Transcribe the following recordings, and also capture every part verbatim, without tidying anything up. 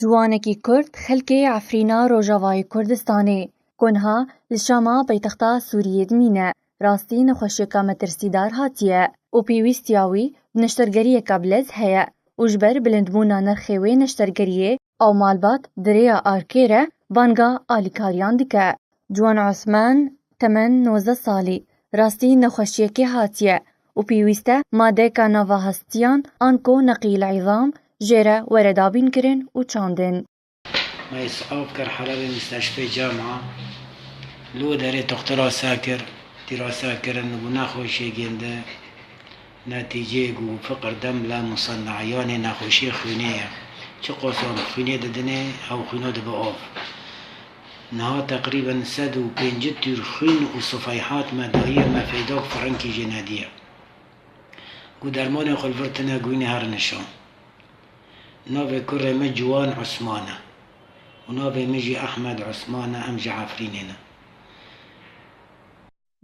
Ciwanekî Kurd xelkê Efrîna Rojavayê Kurdistanê, ku niha li Şama paytexta Sûriyê dimîne, rastî nexweşiyeka metirsîdar hatiye û pêwîstiya wî bi neştergeriyeke bilez heye û ji ber bilindbûna nirxê wê neştergeriyê ew malbat di rêya arkê re banga alîkariyan dike. Ciwan Osman, temen nozdeh salî, rastî nexweşiyekê hatiye û pêwîst e madeyeka nava hestiyan anko neqîl îzam jê re were dabînkirin û çandin. Me îsaf kir Helebê misteshfê cama. Li wê derê doktora se kir, dîrase kirin, bû nexweşiyê gêndi. Netîceyê ku fiqir dem bile musenna, yanê nexweşiyê xwînê ye. Çi qosan xwînê didinê, ew xwîno dibe av. Niha teqrîben sed û pêncî tûr xwîn û sifeyhat me dayiye, me feyda ku firenkî jê nediye. Ku dermanê xwe li vir tine, ku hînê herin şam. Navê kurê min Ciwan Osman e û navê min jî Ehmed Osman e, em ji Efrînê ne.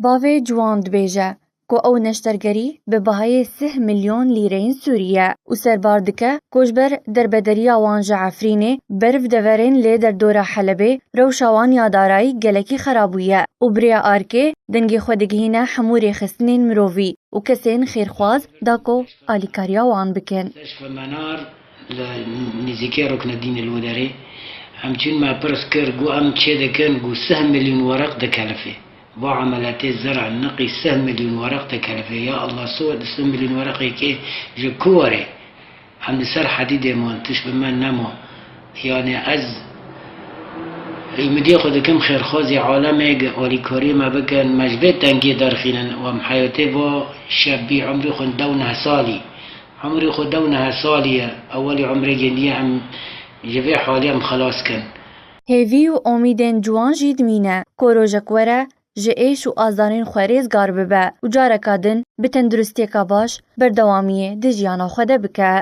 Bavê Ciwan dibêje ku ew neştergerî bi bahayê sih milyon lîreyên Sûrî ye û serbar dike ku ji ber derbederiya wan ji Efrînê, berf deverên li derdora Helebê rewşa wan ya darayî gelekî xera bûye û bi rêya arkê dengê xwe digihîne hemû rêxistinên mirovî û kesên xêrxwaz da ku alîkariya wan bikin. Musteshfa Menar li nêzîkê Ruknedînê li wê derê. Em çûn me pirs kir, got, em çê dikin, got, sih milyon wereq dikelifê. Va emeletê zira niqî sih milyon wereq dikelifê. Ya Allah, sih milyon wereqê kê ji ku were? Em li ser hedîdê man, tişt bi me nema. Yanî ez umidiyê xwe dikim xêrxwazê alemê alîkariyê me bikin, me ji vê tengiyê derxînin û em heyatê va şebî, umrê xwe dew neh salî. Umrê xwe dew neh salî ye, ewelî umrê gêndiye, em ji vê halê em xelas kin. Hêvî û omîdên ciwan jî dimîne ku rojek were ji êş û azarên xwe rêzgar bibe û careka din bi tenduristiyeka baş berdewamiyê di jiyana xwe de bike.